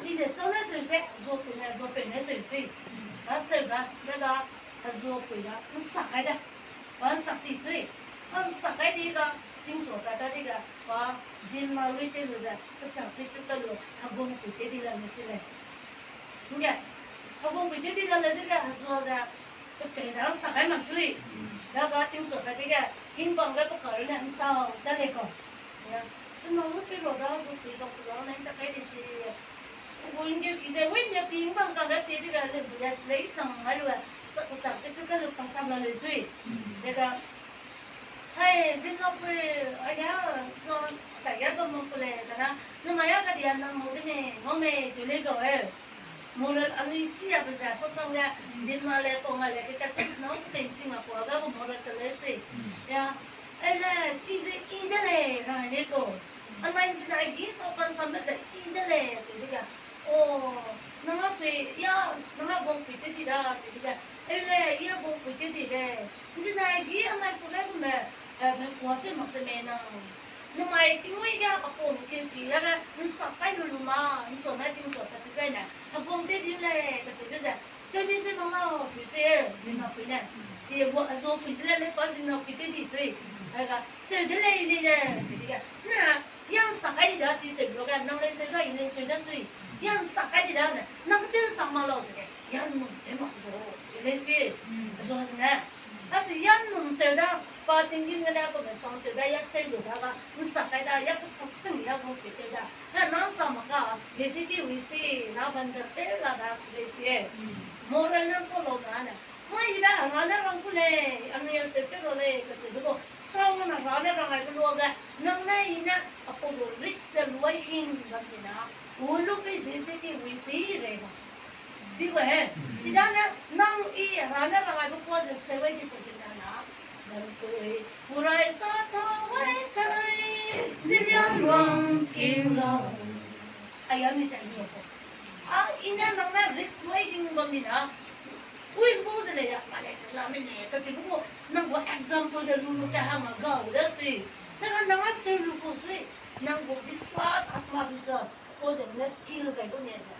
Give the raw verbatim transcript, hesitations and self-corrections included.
Chide chau ne seu se, hezuapui ne, hezuapeu ne seu sui. Daseu da, dega, hezuapui da, nsak kai da. Pa nsak ti sui. Pa nsak kai di ga, tingchua kai ta di ga, pa ziemmena lui tew lu ze, kechak pechuk kai lu, heguangpui tew di la le sui lei. Nge, heguangpui tew di la le dege, hezua ze, pe pei da nsak kai mak sui. Daga tingchua kai dege, hingbang ge pe ka runne ntau ta lei kau. Ya, pe nâu pe ra da, hezuapui bam pe ra ne ntak kai di si. Pe gu nggeu ki ze, wi mia pi hingbang kangge pie dege, le bu le lei chang mai lu, sa, kechak pechuk kai lu, pa sam la leu sui. Dega, hai, ziemmenapui, aya, zon, kage bam mak ku lei, kane, namai a kadia nang mau de mei, ngau mei, cheu lei gau e. Moral anui chi a be ze, sapsang ge, ziemmena le, kau nga le, ke kacheu nâu tei ching a kua ga gu moral te lei sui. Ya, ele, chi ze i de lei, rang lei kau. Anai nchi na gi tau kan sam be ze i de lei, cheu dege. O, nang a sui, ya, nang a guangpui tew di da, cheu dege. Ele, ya guangpui tew di lei. Nchi na gi anai su lei gume, eh, be kua sui mak se mei nang. Namai tingmui ge apau keu ki, ya ge, nsak kai lu lu ma, nchua ne tingchua pat te zai ne, heguang tew di lei, kacheu lu ze, seu mi seu mak lau, cheu sui, ziemmenapui ne. Chi gu, hezuapui de le lei pa ziemmenapui tew di sui. Dega, seu de lei lei le, cheu dege. Na, ya nsak kai di da, chi seu lu ge, nang lei seu da, i lei seu da sui. Ya nsak kai di da ne, nang ketew nsak mak lau, cheu ge. Ya nnum tew mak gu, i lei sui. Hezua zene. Asui ya nnum tew da, pa tinggîm gene apabe sang tew da, ya seu lu da ga, nsak kai da, ya kesang sing ya guangpui tew da. Na nang sa mak ka, J C P wisi, na bande tew la da, i lei sui. Moral ne kau lau na ne. Mai ibe Hera ne rang ku lei, anui a seu tew ra lei, kacheu du gu, sau na Hera ne rang ai be luage, nang ne i ne, apau gu risk te luai hing bam di na, gu lu pei J C P wisi rei ba. Chi gu he, chidane, nang i Hera ne rang ai be kua ze seu ai di pe zina na, bam tui, purai sa ta wai kai, Zeliangrong king lau. Ai, anui tai ni ko. A, i ne nang ne risk luai hing bam di na, ui, bu ze lei ya, pa lei se la me ne, kachi bu gu, nang gu example de lu lu ta hang a gau de sui. Nang a, nang a seu lu ku sui. Nang gu viswas, atma viswas, ko ze ne skill kai gu ne ze.